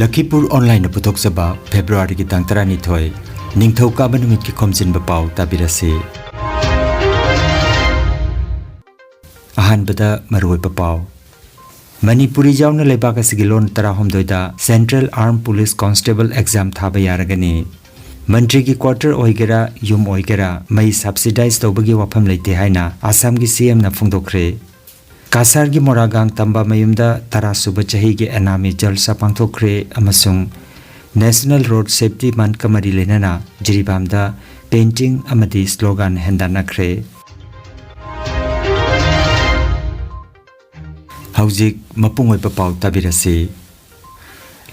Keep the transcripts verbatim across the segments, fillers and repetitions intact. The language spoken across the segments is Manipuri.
ꯂꯈꯤꯄꯨꯔ ꯑꯣꯟꯂꯥꯏꯟꯅ ꯄꯨꯊꯣꯛꯆꯕ ꯐꯦꯕ꯭ꯔꯨꯋꯥꯔꯤꯒꯤ ꯇꯥꯡ ꯇꯔꯥꯅꯤꯊꯣꯏ, ꯅꯤꯡꯊꯧꯀꯥꯕ ꯅꯨꯃꯤꯠꯀꯤ ꯈꯣꯝꯖꯤꯟꯕ ꯄꯥꯎ ꯇꯥꯕꯤꯔꯁꯤ꯫ ꯑꯍꯥꯟꯕꯗ ꯃꯔꯨꯑꯣꯏꯕ ꯄꯥꯎ꯫ ꯃꯅꯤꯄꯨꯔꯤ ꯌꯥꯎꯅ ꯂꯩꯕꯥꯛ ꯑꯁꯤꯒꯤ ꯂꯣꯟ ꯇꯔꯥꯍꯨꯝꯗꯣꯏꯗ Central Armed Police Constable Exam ꯊꯥꯕ ꯌꯥꯔꯒꯅꯤ꯫ ꯃꯟꯇ꯭ꯔꯤꯒꯤ ꯀ꯭ꯋꯥꯇꯔ ꯑꯣꯏꯒꯦꯔꯥ, ꯌꯨꯝ ꯑꯣꯏꯒꯦꯔꯥ, ꯃꯩ subsidize ꯇꯧꯕꯒꯤ ꯋꯥꯐꯝ ꯂꯩꯇꯦ ꯍꯥꯏꯅ ꯑꯁꯥꯝꯒꯤ ꯁꯤ ꯑꯦꯝꯅ ꯐꯣꯡꯗꯣꯛꯈ꯭ꯔꯦ꯫ ꯀꯥꯁꯥꯔꯒꯤ ꯃꯣꯔꯥꯒꯥꯡ ꯇꯝꯕ ꯃꯌꯨꯝꯗ ꯇꯔꯥ ꯁꯨꯕ ꯆꯍꯤꯒꯤ ꯑꯦꯅꯥꯃꯤ ꯖꯜꯁꯥ ꯄꯥꯡꯊꯣꯛꯈ꯭ꯔꯦ ꯑꯃꯁꯨꯡ National Road Safety Monthꯀ ꯃꯔꯤ ꯂꯩꯅꯅ ꯖꯤꯔꯤꯕꯥꯝꯗ painting ꯑꯃꯗꯤ slogan ꯍꯦꯟꯗꯥꯟꯅꯈ꯭ꯔꯦ꯫ ꯍꯧꯖꯤꯛ ꯃꯄꯨꯡ ꯑꯣꯏꯕ ꯄꯥꯎ ꯇꯥꯕꯤꯔꯁꯤ꯫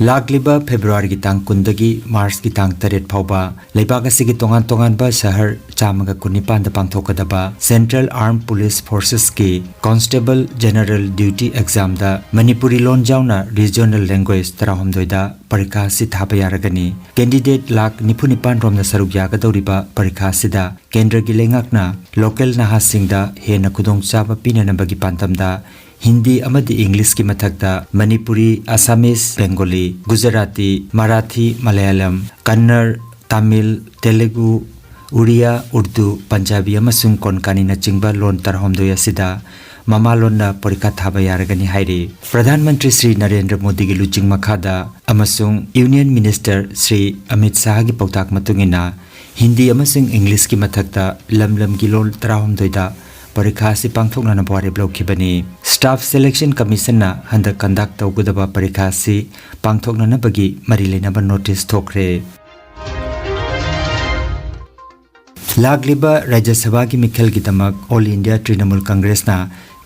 ꯂꯥꯛꯂꯤꯕ ꯐꯦꯕ꯭ꯔꯨꯋꯥꯔꯤꯒꯤ ꯇꯥꯡ ꯀꯨꯟꯗꯒꯤ ꯃꯥꯔꯆꯀꯤ ꯇꯥꯡ ꯇꯔꯦꯠ ꯐꯥꯎꯕ ꯂꯩꯕꯥꯛ ꯑꯁꯤꯒꯤ ꯇꯣꯉꯥꯟ ꯇꯣꯉꯥꯟꯕ ꯁꯍꯔ ꯆꯥꯝꯃꯒ ꯀꯨꯟꯅꯤꯄꯥꯟꯗ ꯄꯥꯡꯊꯣꯛꯀꯗꯕ Central Armed Police Forcesꯀꯤ Constable General Duty Examꯗ Manipuri ꯂꯣꯟ ꯌꯥꯎꯅ regional language ꯇꯔꯥꯍꯨꯝꯗꯣꯏꯗ ꯄꯔꯤꯈꯥ ꯑꯁꯤ ꯊꯥꯕ ꯌꯥꯔꯒꯅꯤ꯫ Candidate ꯂꯥꯈ ꯅꯤꯐꯨ ꯅꯤꯄꯥꯟ ꯔꯣꯝꯅ ꯁꯔꯨꯛ ꯌꯥꯒꯗꯧꯔꯤꯕ ꯄꯔꯤꯈꯥ ꯑꯁꯤꯗ ꯀꯦꯟꯗ꯭ꯔꯒꯤ ꯂꯩꯉꯥꯛꯅ local ꯅꯍꯥꯁꯤꯡꯗ ꯍꯦꯟꯅ ꯈꯨꯗꯣꯡꯆꯥꯕ ꯄꯤꯅꯅꯕꯒꯤ ꯄꯥꯟꯗꯝꯗ ꯍꯤꯟꯗꯤ ꯑꯃꯗꯤ ꯏꯪꯂꯤꯁꯀꯤ ꯃꯊꯛꯇ ꯃꯅꯤꯄꯨꯔꯤ, ꯑꯁꯥꯃꯤꯁ, ꯕꯦꯡꯒꯣꯂꯤ, ꯒꯨꯖꯔꯥꯇꯤ, ꯃꯔꯥꯊꯤ, ꯃꯂꯌꯥꯂꯝ, ꯀꯟꯅꯔ, ꯇꯥꯃꯤꯜ, ꯇꯦꯂꯨꯒꯨ, ꯎꯔꯤꯌꯥ, ꯎꯔꯗꯨ, ꯄꯟꯖꯥꯕꯤ ꯑꯃꯁꯨꯡ ꯀꯣꯟꯀꯥꯅꯤꯅꯆꯤꯡꯕ ꯂꯣꯟ ꯇꯔꯥꯍꯨꯝꯗꯣꯏ ꯑꯁꯤꯗ ꯃꯃꯥꯂꯣꯟꯅ ꯄꯔꯤꯈꯥ ꯊꯥꯕ ꯌꯥꯔꯒꯅꯤ ꯍꯥꯏꯔꯤ꯫ ꯄ꯭ꯔꯙꯥꯟ ꯃꯟꯇ꯭ꯔꯤ ꯁ꯭ꯔꯤ ꯅꯔꯦꯟꯗ꯭ꯔ ꯃꯣꯗꯤꯒꯤ ꯂꯨꯆꯤꯡ ꯃꯈꯥꯗ ꯑꯃꯁꯨꯡ Union Minister ꯁ꯭ꯔꯤ ꯑꯃꯤꯠ ꯁꯥꯍꯒꯤ ꯄꯥꯎꯇꯥꯛ ꯃꯇꯨꯡ ꯏꯟꯅ ꯍꯤꯟꯗꯤ ꯑꯃꯁꯨꯡ ꯏꯪꯂꯤꯁꯀꯤ ꯃꯊꯛꯇ ꯂꯝ ꯂꯝꯒꯤ ꯂꯣꯟ ꯇꯔꯥꯍꯨꯝꯗꯣꯏꯗ ꯄꯔꯤꯈꯥ ꯑꯁꯤ ꯄꯥꯡꯊꯣꯛꯅꯅꯕ ꯋꯥꯔꯦꯞ ꯂꯧꯈꯤꯕꯅꯤ꯫ Staff Selection Commissionꯅ ꯍꯟꯗꯛ conduct ꯇꯧꯒꯗꯕ ꯄꯔꯤꯈꯥ ꯑꯁꯤ ꯄꯥꯡꯊꯣꯛꯅꯅꯕꯒꯤ ꯃꯔꯤ ꯂꯩꯅꯕ notice ꯊꯣꯛꯈ꯭ꯔꯦ꯫ ꯂꯥꯛꯂꯤꯕ ꯔꯥꯖ꯭ꯌ ꯁꯚꯥꯒꯤ ꯃꯤꯈꯜꯒꯤꯗꯃꯛ All India Trinamool Congressꯅ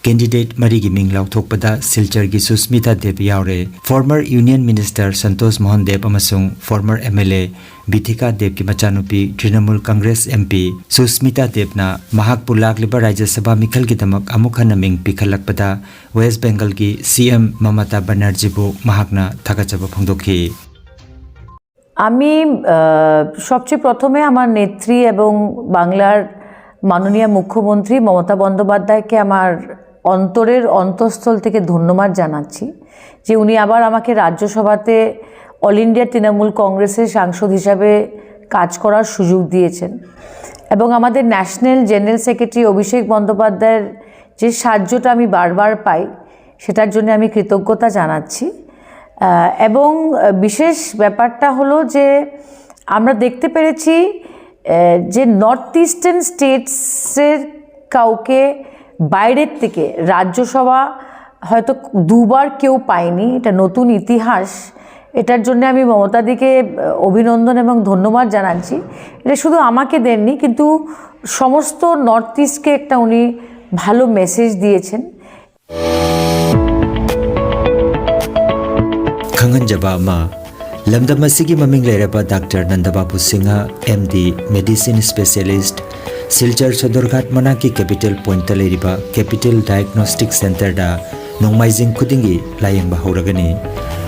candidate ꯃꯔꯤꯒꯤ ꯃꯤꯡ ꯂꯥꯎꯊꯣꯛꯄꯗ ꯁꯤꯜꯆꯔꯒꯤ ꯁꯨꯁꯃꯤꯇꯥ ꯗꯦꯕ ꯌꯥꯎꯔꯦ꯫ Former Union Minister Santosh Mohan ꯗꯦꯕ ꯑꯃꯁꯨꯡ former M L A ꯕꯤꯊꯤꯀꯥ ꯗꯦꯕꯀꯤ ꯃꯆꯥꯅꯨꯄꯤ Trinamool Congress M P Susmita ꯗꯦꯕꯅ ꯃꯍꯥꯛꯄꯨ ꯂꯥꯛꯂꯤꯕ ꯔꯥꯖ꯭ꯌ ꯁꯚꯥ ꯃꯤꯈꯜꯒꯤꯗꯃꯛ ꯑꯃꯨꯛ ꯍꯟꯅ ꯃꯤꯡ ꯄꯤꯈꯠꯂꯛꯄꯗ West Bengalꯒꯤ C M ꯃꯃꯇꯥ ꯕꯦꯅꯔꯖꯤꯕꯨ ꯃꯍꯥꯛꯅ ꯊꯥꯒꯠꯆꯕ ꯐꯣꯡꯗꯣꯛꯈꯤ꯫ আমি আহ, সবচেয়ে প্রথমে আমার নেত্রী এবং বাংলার মাননীয় মুখ্যমন্ত্রী মমতা বন্দ্যোপাধ্যায়কে আমার অন্তরের অন্তঃস্থল থেকে ধন্যবাদ জানাচ্ছি। যে উনি আবার আমাকে রাজ্যসভাতে অল ইন্ডিয়া তৃণমূল কংগ্রেসের সাংসদ হিসাবে কাজ করার সুযোগ দিয়েছেন এবং আমাদের ন্যাশনাল জেনারেল সেক্রেটারি অভিষেক বন্দ্যোপাধ্যায়ের যে সাহায্যটা আমি বারবার পাই, সেটার জন্য আমি কৃতজ্ঞতা জানাচ্ছি। আহ, এবং আহ, বিশেষ ব্যাপারটা হলো যে আমরা দেখতে পেরেছি আহ, যে নর্থ ইস্টার্ন স্টেটসের কাউকে বাইরের থেকে রাজ্যসভা হয়তো দুবার কেউ পায়নি, এটা নতুন ইতিহাস। এটার জন্য আমি মমতাদিকে আহ, অভিনন্দন এবং ধন্যবাদ জানাচ্ছি। এটা শুধু আমাকে দেননি, কিন্তু সমস্ত নর্থ ইস্টকে একটা উনি ভালো মেসেজ দিয়েছেন। ꯈꯪꯍꯟꯖꯕ ꯑꯃ, ꯂꯝꯗꯝ ꯑꯁꯤꯒꯤ ꯃꯃꯤꯡ ꯂꯩꯔꯕ doctor Nandababu Singh, M D, medicine specialist, Silchar Sadarghat ꯃꯅꯥꯛꯀꯤ ꯀꯦꯄꯤꯇꯦꯜ ꯄꯣꯏꯟꯠꯇ ꯂꯩꯔꯤꯕ ꯀꯦꯄꯤꯇꯦꯜ ꯗꯥꯏꯒꯅꯣꯁ꯭ꯇꯤꯛ ꯁꯦꯟꯇꯔꯗ ꯅꯣꯡꯃꯥꯏꯖꯤꯡ ꯈꯨꯗꯤꯡꯒꯤ ꯂꯥꯌꯦꯡꯕ ꯍꯧꯔꯒꯅꯤ꯫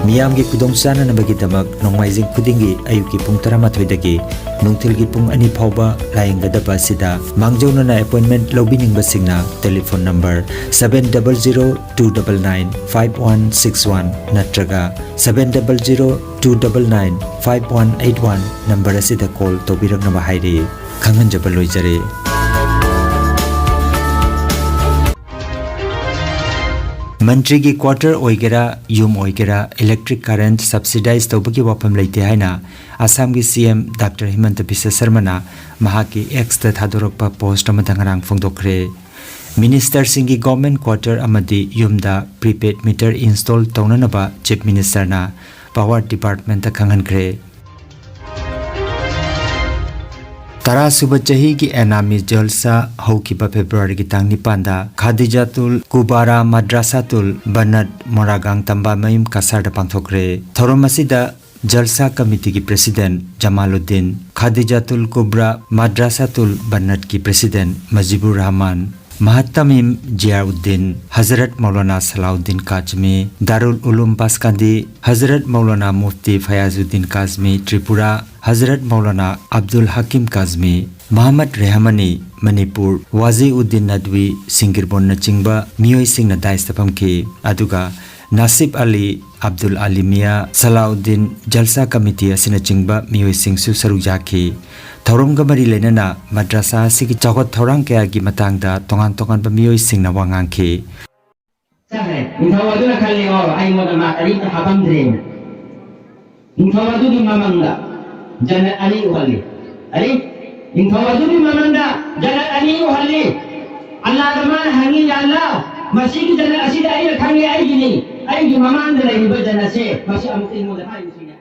ꯃꯤꯌꯥꯝꯒꯤ ꯈꯨꯗꯣꯡ ꯆꯥꯅꯅꯕꯒꯤꯗꯃꯛ ꯅꯣꯡꯃꯥꯏꯖꯤꯡ ꯈꯨꯗꯤꯡꯒꯤ ꯑꯌꯨꯛꯀꯤ ꯄꯨꯡ ꯇꯔꯥꯃꯥꯊꯣꯏꯗꯒꯤ ꯅꯨꯡꯊꯤꯜꯒꯤ ꯄꯨꯡ ꯑꯅꯤ ꯐꯥꯎꯕ ꯂꯥꯌꯦꯡꯒꯗꯕ ꯑꯁꯤꯗ ꯃꯥꯡꯖꯧꯅꯅ ꯑꯦꯄꯣꯏꯟꯠꯃꯦꯟꯠ ꯂꯧꯕꯤꯅꯤꯡꯕꯁꯤꯡꯅ telephone number seven double zero two double nine five one six one ꯅꯠꯇ꯭ꯔꯒ seven double zero two double nine five one eight one number ꯑꯁꯤꯗ ꯀꯣꯜ ꯇꯧꯕꯤꯔꯛꯅꯕ ꯍꯥꯏꯔꯤ꯫ ꯈꯪꯍꯟꯖꯕ ꯂꯣꯏꯖꯔꯦ꯫ ꯃꯟꯇ꯭ꯔꯤꯒꯤ ꯀ꯭ꯋꯥꯇꯔ ꯑꯣꯏꯒꯦꯔꯥ, ꯌꯨꯝ ꯑꯣꯏꯒꯦꯔꯥ, ꯏꯂꯦꯛꯇ꯭ꯔꯤꯛ ꯀꯔꯦꯟꯠ ꯁꯕꯁꯤꯗꯥꯏꯖ ꯇꯧꯕꯒꯤ ꯋꯥꯐꯝ ꯂꯩꯇꯦ ꯍꯥꯏꯅ ꯑꯁꯥꯝꯒꯤ ꯁꯤ ꯑꯦꯝ ꯗꯥꯛꯇꯔ ꯍꯤꯃꯟꯇ ꯕꯤꯁ꯭ꯋ ꯁꯔꯃꯅ ꯃꯍꯥꯛꯀꯤ ꯑꯦꯛꯁꯇ ꯊꯥꯗꯣꯔꯛꯄ ꯄꯣꯁ꯭ꯠ ꯑꯃꯗ ꯉꯔꯥꯡ ꯐꯣꯡꯗꯣꯛꯈ꯭ꯔꯦ꯫ ꯃꯤꯅꯤꯁꯇꯔꯁꯤꯡꯒꯤ ꯒꯣꯚꯔꯟꯃꯦꯟꯠ ꯀ꯭ꯋꯥꯇꯔ ꯑꯃꯗꯤ ꯌꯨꯝꯗ ꯄ꯭ꯔꯤꯄꯦꯗ ꯃꯤꯇꯔ ꯏꯟꯁ꯭ꯇꯣꯜ ꯇꯧꯅꯅꯕ ꯆꯤꯐ ꯃꯤꯅꯤꯁꯇꯔꯅ ꯄꯥꯋꯔ ꯗꯤꯄꯥꯔꯠꯃꯦꯟꯠꯇ ꯈꯪꯍꯟꯈ꯭ꯔꯦ꯫ ꯇꯔꯥꯁꯨꯕ ꯆꯍꯤꯒꯤ ꯑꯦꯅꯥꯃꯤ ꯖꯜꯁꯥ ꯍꯧꯈꯤꯕ ꯐꯦꯕ꯭ꯔꯨꯋꯥꯔꯤꯒꯤ ꯇꯥꯡ ꯅꯤꯄꯥꯟꯗ ꯈꯥꯗꯤꯖꯥꯇꯨꯜ ꯀꯨꯕꯥꯔꯥ ꯃꯗ꯭ꯔꯥꯁꯥꯇꯨꯜ ꯕꯅꯠ ꯃꯣꯔꯥꯒꯥꯡ ꯇꯝꯕꯥꯃꯌꯨꯝ ꯀꯁꯥꯔꯗ ꯄꯥꯡꯊꯣꯛꯈ꯭ꯔꯦ꯫ ꯊꯧꯔꯝ ꯑꯁꯤꯗ ꯖꯜꯁꯥ ꯀꯃꯤꯇꯤꯒꯤ ꯄ꯭ꯔꯦꯁꯤꯗꯦꯟꯠ ꯖꯃꯥꯂꯨꯗꯤꯟ, ꯈꯥꯗꯤꯖꯥꯇꯨꯜ ꯀꯨꯕ꯭ꯔꯥ ꯃꯗ꯭ꯔꯥꯁꯥꯇꯨꯜ ꯕꯅꯠꯀꯤ ꯄ꯭ꯔꯦꯁꯤꯗꯦꯟꯠ ꯃꯖꯤꯕꯨꯔ ꯔꯍꯃꯥꯟ, ꯃꯍꯇꯃꯤꯝ ꯖꯤꯌꯥꯎꯗꯤꯟ, ꯍꯖꯔꯠ ꯃꯧꯂꯥꯅꯥ ꯁꯂꯥꯎꯗꯤꯟ ꯀꯥꯖꯃꯤ, ꯗꯥꯔꯨꯜ ꯎꯂꯨꯝ ꯄꯥꯁꯀꯥꯟꯗꯤ, ꯍꯖꯔꯠ ꯃꯧꯂꯥꯅꯥ ꯃꯨꯐꯇꯤ ꯐꯌꯥꯖꯨꯗꯤꯟ ꯀꯥꯖꯃꯤ ꯇ꯭ꯔꯤꯄꯨꯔꯥ, ꯍꯖꯔꯠ ꯃꯧꯂꯥꯅꯥ ꯑꯕꯗꯨꯜ ꯍꯀꯤꯝ ꯀꯥꯖꯃꯤ, ꯃꯍꯝꯃꯗ ꯔꯦꯍꯃꯅꯤ, ꯃꯅꯤꯄꯨꯔ, ꯋꯥꯖꯤ ꯎꯗꯤꯟ ꯅꯗꯋꯤ, ꯁꯤꯡꯒꯤꯔꯕꯣꯟꯅꯆꯤꯡꯕ ꯃꯤꯑꯣꯏꯁꯤꯡꯅ ꯗꯥꯏꯁꯇ ꯐꯝꯈꯤ꯫ ꯑꯗꯨꯒ ꯅꯥꯁꯤꯞ ꯑꯂꯤ, ꯑꯕꯗꯨꯜ ꯑꯂꯤ ꯃꯤꯌꯥ, ꯁꯂꯥꯎꯗꯤꯟ, ꯖꯜꯁꯥ ꯀꯃꯤꯇꯤ ꯑꯁꯤꯅꯆꯤꯡꯕ ꯃꯤꯑꯣꯏꯁꯤꯡꯁꯨ ꯁꯔꯨꯛ ꯌꯥꯈꯤ꯫ ꯊꯧꯔꯝꯒ ꯃꯔꯤ ꯂꯩꯅꯅ ꯃꯗ꯭ꯔꯁꯥ ꯑꯁꯤꯒꯤ ꯆꯥꯎꯈꯠ ꯊꯧꯔꯥꯡ ꯀꯌꯥꯒꯤ ꯃꯇꯥꯡꯗ ꯇꯣꯉꯥꯟ ꯇꯣꯉꯥꯟꯕ ꯃꯤꯑꯣꯏꯁꯤꯡꯅ ꯋꯥ ꯉꯥꯡꯈꯤ꯫ ꯆꯠꯈ꯭ꯔꯦ꯫ ꯅꯤꯡꯊꯧ ꯑꯗꯨꯅ ꯈꯜꯂꯤ, "ꯑꯣ, ꯑꯩꯉꯣꯟꯗ ꯃꯥ ꯀꯔꯤꯝꯇ ꯍꯥꯞꯄꯝꯗ꯭ꯔꯦꯅ"꯫ ꯅꯤꯡꯊꯧ ꯑꯗꯨꯒꯤ ꯃꯃꯪꯗ ꯖꯟꯅꯠ ꯑꯅꯤ ꯎꯍꯜꯂꯤ꯫ ꯑꯔꯦ, ꯅꯤꯡꯊꯧ ꯑꯗꯨꯒꯤ ꯃꯃꯪꯗ ꯖꯟꯅꯠ ꯑꯅꯤ ꯎꯍꯜꯂꯤ꯫ ꯑꯜꯂꯥꯗ ꯃꯥꯅ ꯍꯪꯉꯤ, "ꯌꯥ ꯑꯜꯂꯥ, ꯃꯁꯤꯒꯤ ꯖꯟꯅꯠ ꯑꯁꯤꯗ ꯑꯩꯅ ꯈꯪꯉꯤ ꯑꯩꯒꯤꯅꯤ, ꯑꯩꯒꯤ ꯃꯃꯥꯡꯗ ꯂꯩꯔꯤꯕ ꯖꯟꯅꯠꯁꯦ, ꯃꯁꯤ ꯑꯃꯨꯛꯇ ꯑꯩꯉꯣꯟꯗ ꯍꯥꯏꯌꯨꯁꯤꯅꯦ"꯫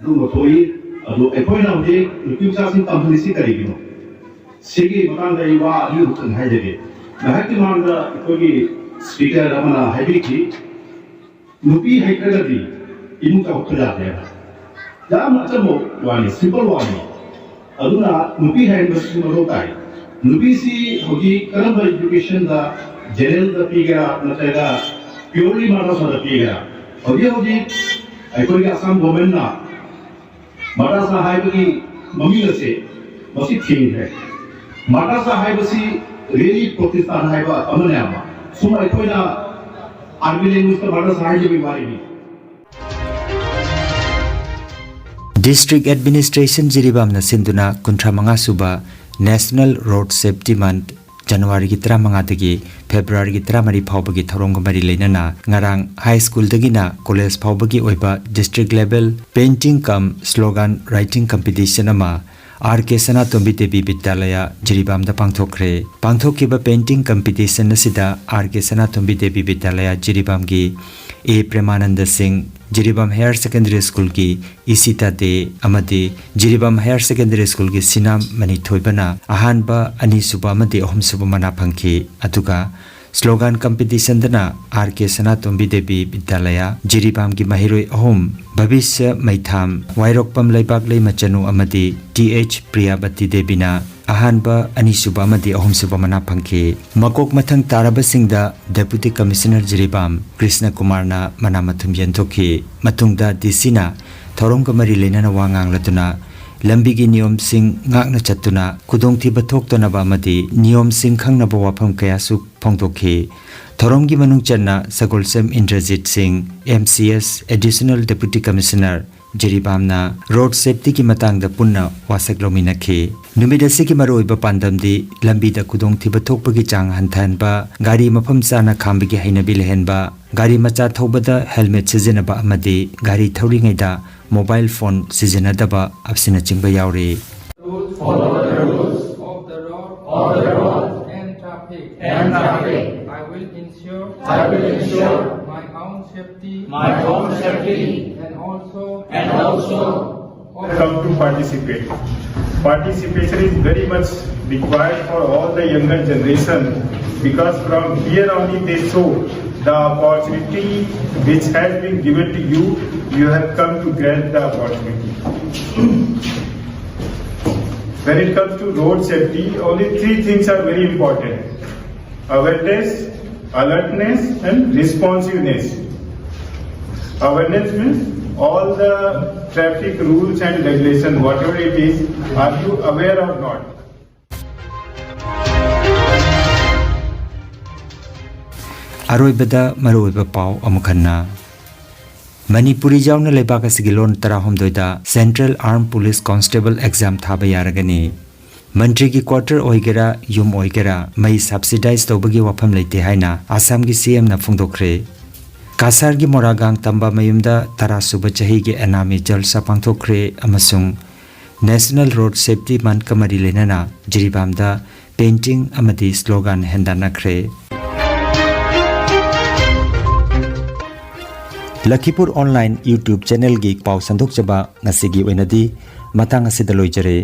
ꯑꯗꯨꯒꯨꯝꯕ ꯊꯣꯛꯏ꯫ ꯑꯗꯨ ꯑꯩꯈꯣꯏꯅ ꯍꯧꯖꯤꯛ ꯅꯨꯄꯤ ꯃꯆꯥꯁꯤꯡ ꯇꯝꯍꯜꯂꯤꯁꯤ ꯀꯔꯤꯒꯤꯅꯣ? ꯁꯤꯒꯤ ꯃꯇꯥꯡꯗ ꯑꯩ ꯋꯥ ꯑꯅꯤ ꯑꯍꯨꯝꯇꯪ ꯍꯥꯏꯖꯒꯦ꯫ ꯉꯥꯏꯍꯥꯛꯀꯤ ꯃꯃꯥꯡꯗ ꯑꯩꯈꯣꯏꯒꯤ speaker ꯑꯃꯅ ꯍꯥꯏꯕꯤꯈꯤ, ꯅꯨꯄꯤ ꯍꯩꯇ꯭ꯔꯒꯗꯤ ꯏꯃꯨꯡ ꯆꯥꯎꯈꯠꯄ ꯌꯥꯗꯦ꯫ ꯌꯥꯝꯅ ꯑꯆꯝꯕ ꯋꯥꯅꯤ, simple ꯋꯥꯅꯤ꯫ ꯑꯗꯨꯅ ꯅꯨꯄꯤ ꯍꯩꯍꯟꯕꯁꯤꯁꯨ ꯃꯊꯧ ꯇꯥꯏ꯫ ꯅꯨꯄꯤꯁꯤ ꯍꯧꯖꯤꯛ ꯀꯔꯝꯕ educationꯗ, generalꯗ ꯄꯤꯒꯦꯔꯥ ꯅꯠꯇ꯭ꯔꯒ purely ꯃꯗ꯭ꯔꯁꯥꯗ ꯄꯤꯒꯦꯔꯥ? ꯍꯧꯖꯤꯛ ꯍꯧꯖꯤꯛ ꯑꯩꯈꯣꯏꯒꯤ ꯑꯁꯥꯝ governmentꯅ ꯃꯗ꯭ꯔꯁꯥ ꯍꯥꯏꯕꯒꯤ ꯃꯃꯤꯡ ꯑꯁꯦ ꯃꯁꯤ ꯊꯤꯡꯈ꯭ꯔꯦ꯫ ꯃꯗ꯭ꯔꯁꯥ ꯍꯥꯏꯕꯁꯤ really ꯄ꯭ꯔꯣꯇꯤꯁꯇꯥꯟ ꯍꯥꯏꯕ ꯑꯃꯅꯦꯕ꯫ ꯁꯨꯝ ꯑꯩꯈꯣꯏꯅ ꯑꯥꯔꯃꯤ languageꯇ ꯃꯗ꯭ꯔꯁꯥ ꯍꯥꯏꯖꯕꯒꯤ ꯋꯥꯔꯤꯅꯤ꯫ District Administration ꯖꯤꯔꯤꯕꯥꯝꯅ ꯁꯤꯟꯗꯨꯅ ꯀꯨꯟꯊ꯭ꯔꯥ ꯃꯉꯥ ꯁꯨꯕ National Road Safety Month ꯖꯅꯋꯥꯔꯤꯒꯤ ꯇꯔꯥꯃꯉꯥꯗꯒꯤ ꯐꯦꯕ꯭ꯔꯨꯋꯥꯔꯤꯒꯤ ꯇꯔꯥꯃꯔꯤ ꯐꯥꯎꯕꯒꯤ ꯊꯧꯔꯝꯒ ꯃꯔꯤ ꯂꯩꯅꯅ ꯉꯔꯥꯡ ꯍꯥꯏ ꯁ꯭ꯀꯨꯜꯗꯒꯤꯅ ꯀꯣꯂꯦꯖ ꯐꯥꯎꯕꯒꯤ ꯑꯣꯏꯕ district level painting cum slogan writing competition ꯑꯃ ꯑꯥꯔ ꯀꯦ ꯁꯅꯥꯇꯣꯝꯕꯤ ꯗꯦꯕꯤ ꯕꯤꯗ꯭ꯌꯥꯂꯌꯥ ꯖꯤꯔꯤꯕꯥꯝꯗ ꯄꯥꯡꯊꯣꯛꯈ꯭ꯔꯦ꯫ ꯄꯥꯡꯊꯣꯛꯈꯤꯕ painting competition ꯑꯁꯤꯗ ꯑꯥꯔ ꯀꯦ ꯁꯅꯥꯇꯣꯝꯕꯤ ꯗꯦꯕꯤ ꯕꯤꯗ꯭ꯌꯥꯂꯌꯥ ꯖꯤꯔꯤꯕꯥꯝꯒꯤ ꯑꯦ ꯄ꯭ꯔꯦꯃꯥꯅꯟꯗ ꯁꯤꯡ, ꯖꯤꯔꯤꯕꯥꯝ Higher Secondary Schoolꯒꯤ ꯏꯁꯤꯇꯥ ꯗꯦ ꯑꯃꯗꯤ ꯖꯤꯔꯤꯕꯥꯝ Higher Secondary Schoolꯒꯤ ꯁꯤꯅꯥꯝ ꯃꯅꯤꯊꯣꯏꯕꯅ ꯑꯍꯥꯟꯕ, ꯑꯅꯤꯁꯨꯕ ꯑꯃꯗꯤ ꯑꯍꯨꯝꯁꯨꯕ ꯃꯅꯥ ꯐꯪꯈꯤ꯫ ꯑꯗꯨꯒ slogan competitionꯗꯅ ꯑꯥꯔ ꯀꯦ ꯁꯅꯥꯇꯣꯝꯕꯤ ꯗꯦꯕꯤ ꯕꯤꯗ꯭ꯌꯥꯂꯌꯥ ꯖꯤꯔꯤꯕꯥꯝꯒꯤ ꯃꯍꯩꯔꯣꯏ ꯑꯍꯨꯝ, ꯚꯕꯤꯁ꯭ꯌ ꯃꯩꯊꯥꯝ, ꯋꯥꯏꯔꯣꯛꯄꯝ ꯂꯩꯕꯥꯛꯂꯩ ꯃꯆꯅꯨ ꯑꯃꯗꯤ ꯇꯤ ꯑꯩꯆ ꯄ꯭ꯔꯤꯌꯥꯕꯇꯤ ꯗꯦꯕꯤꯅ ꯑꯍꯥꯟꯕ, ꯑꯅꯤꯁꯨꯕ ꯑꯃꯗꯤ ꯑꯍꯨꯝꯁꯨꯕ ꯃꯅꯥ ꯐꯪꯈꯤ꯫ ꯃꯀꯣꯛ ꯃꯊꯪ ꯇꯥꯔꯕꯁꯤꯡꯗ Deputy Commissioner ꯖꯤꯔꯤꯕꯥꯝ ꯀ꯭ꯔꯤꯁꯅ ꯀꯨꯃꯥꯔꯅ ꯃꯅꯥ ꯃꯊꯨꯝ ꯌꯦꯟꯊꯣꯛꯈꯤ꯫ ꯃꯇꯨꯡꯗ ꯗꯤ ꯁꯤꯅ ꯊꯧꯔꯝꯒ ꯃꯔꯤ ꯂꯩꯅꯅ ꯋꯥ ꯉꯥꯡꯂꯗꯨꯅ ꯂꯝꯕꯤꯒꯤ ꯅꯤꯌꯣꯝꯁꯤꯡ ꯉꯥꯛꯅ ꯆꯠꯇꯨꯅ ꯈꯨꯗꯣꯡꯊꯤꯕ ꯊꯣꯛꯇꯅꯕ ꯑꯃꯗꯤ ꯅꯤꯌꯣꯝꯁꯤꯡ ꯈꯪꯅꯕ ꯋꯥꯐꯝ ꯀꯌꯥꯁꯨ ꯐꯣꯡꯗꯣꯛꯈꯤ꯫ ꯊꯧꯔꯝꯒꯤ ꯃꯅꯨꯡ ꯆꯟꯅ ꯁꯒꯣꯜꯁꯦꯝ Indrajit Singh, M C S, additional deputy commissioner, ꯖꯤꯔꯤꯕꯥꯝꯅ ꯔꯣꯗ ꯁꯦꯐꯇꯤꯒꯤ ꯃꯇꯥꯡꯗ ꯄꯨꯟꯅ ꯋꯥꯁꯛ ꯂꯧꯃꯤꯟꯅꯈꯤ꯫ ꯅꯨꯃꯤꯠ ꯑꯁꯤꯒꯤ ꯃꯔꯨꯑꯣꯏꯕ ꯄꯥꯟꯗꯝꯗꯤ ꯂꯝꯕꯤꯗ ꯈꯨꯗꯣꯡꯊꯤꯕ ꯊꯣꯛꯄꯒꯤ ꯆꯥꯡ ꯍꯟꯊꯍꯟꯕ, ꯒꯥꯔꯤ ꯃꯐꯝ ꯆꯥꯅ ꯈꯥꯝꯕꯒꯤ ꯍꯩꯅꯕꯤ ꯂꯩꯍꯟꯕ, ꯒꯥꯔꯤ ꯃꯆꯥ ꯊꯧꯕꯗ ꯍꯦꯜꯃꯦꯠ ꯁꯤꯖꯤꯟꯅꯕ ꯑꯃꯗꯤ ꯒꯥꯔꯤ ꯊꯧꯔꯤꯉꯩꯗ ꯃꯣꯕꯥꯏꯜ ꯐꯣꯟ ꯁꯤꯖꯤꯟꯅꯗꯕ ꯑꯁꯤꯅꯆꯤꯡꯕ ꯌꯥꯎꯔꯤ꯫ Rules of the road and traffic. I will ensure my own safety and also come to participate. Participation is very much required for all the younger generation, because from here only they show the opportunity which has been given to you. You have come to grasp the opportunity. When it comes to road safety, only three things are very important: awareness, alertness, and responsiveness. Awareness means all the traffic rules and regulation, whatever it is, are you aware or not? ꯑꯔꯣꯏꯕꯗ ꯃꯔꯨꯑꯣꯏꯕ ꯄꯥꯎ ꯑꯃꯨꯛ ꯍꯟꯅ꯫ ꯃꯅꯤꯄꯨꯔꯤ ꯌꯥꯎꯅ ꯂꯩꯕꯥꯛ ꯑꯁꯤꯒꯤ ꯂꯣꯟ ꯇꯔꯥꯍꯨꯝꯗꯣꯏꯗ Central Armed Police Constable exam ꯊꯥꯕ ꯌꯥꯔꯒꯅꯤ꯫ ꯃꯟꯇ꯭ꯔꯤꯒꯤ quarter ꯑꯣꯏꯒꯦꯔꯥ, ꯌꯨꯝ ꯑꯣꯏꯒꯦꯔꯥ, ꯃꯩ subsidize ꯇꯧꯕꯒꯤ ꯋꯥꯐꯝ ꯂꯩꯇꯦ ꯍꯥꯏꯅ ꯑꯁꯥꯝꯒꯤ ꯁꯤ ꯑꯦꯝꯅ ꯐꯣꯡꯗꯣꯛꯈ꯭ꯔꯦ꯫ ꯀꯥꯁꯥꯔꯒꯤ ꯃꯣꯔꯥꯒꯥꯡ ꯇꯝꯕ ꯃꯌꯨꯝꯗ ꯇꯔꯥ ꯁꯨꯕ ꯆꯍꯤꯒꯤ ꯑꯦꯅꯥꯃꯤ ꯖꯜꯁꯥ ꯄꯥꯡꯊꯣꯛꯈ꯭ꯔꯦ ꯑꯃꯁꯨꯡ National Road Safety Monthꯀ ꯃꯔꯤ ꯂꯩꯅꯅ ꯖꯤꯔꯤꯕꯥꯝꯗ painting ꯑꯃꯗꯤ slogan ꯍꯦꯟꯗꯥꯟꯅꯈ꯭ꯔꯦ꯫ ꯂꯈꯤꯄꯨꯔ online YouTube channelꯒꯤ ꯄꯥꯎ ꯁꯟꯗꯣꯛꯆꯕ ꯉꯁꯤꯒꯤ ꯑꯣꯏꯅꯗꯤ ꯃꯇꯥꯡ ꯑꯁꯤꯗ ꯂꯣꯏꯖꯔꯦ꯫